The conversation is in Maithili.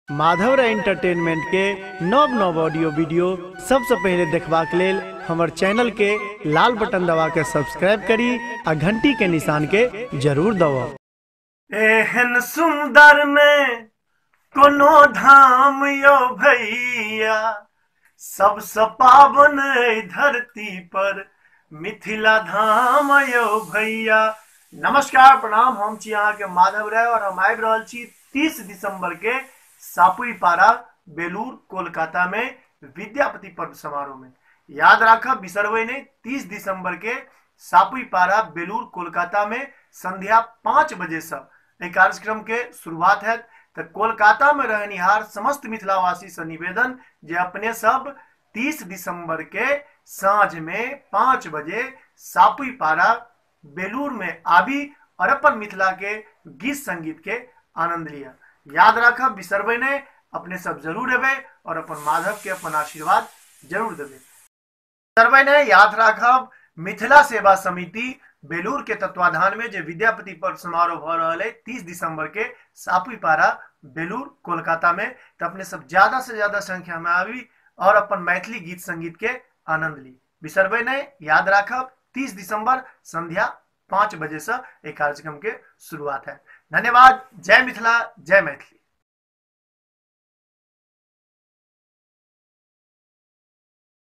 माधव राय एंटरटेनमेंट के नव नव ऑडियो वीडियो सबसे पहले देखबाक लेल हमर चैनल के लाल बटन दबा के सब्सक्राइब करी आ घंटी के निशान के जरूर दबाउ। एहन सुंदर में कोनो धाम यो भैया, सबसे पावन धरती पर मिथिला धाम यो भैया। नमस्कार, प्रणाम। हम छी अहाँ के माधव राय और हम आबि रहल छी 30 दिसंबर के सापुईपारा बेलूर कोलकाता में विद्यापति पर्व समारोह में। याद राखब, बिसरबै नहीं, 30 दिसंबर के सापुईपारा बेलूर कोलकाता में संध्या 5 बजे से एहि कार्यक्रम के शुरुआत है। तो कोलकाता में रहनिहार समस्त मिथिलावासी से निवेदन जे अपने सब 30 दिसंबर के साँझ में 5 बजे सापुईपारा बेलूर में आबी और अपन मिथिला के गीत संगीत के आनंद लिया। याद राखब, बिसरबै नहीं, अपने सब जरूर एबै और अपन माधव के अपन आशीर्वाद जरूर देबै। बिसरबै नहीं, याद राखब, मिथिला सेवा समिति बेलूर के तत्वाधान में जे विद्यापति पर्व समारोह भ रहल है 30 दिसंबर के सापुईपारा बेलूर कोलकाता में, तो अपने सब ज्यादा से ज्यादा संख्या में आबी और अपन मैथिली गीत संगीत के आनंद ली। बिसरबै नहीं, याद राखब, 30 दिसंबर संध्या 5 बजे से एक कार्यक्रम के शुरुआत है। धन्यवाद। जय मिथिला, जय मैथिली।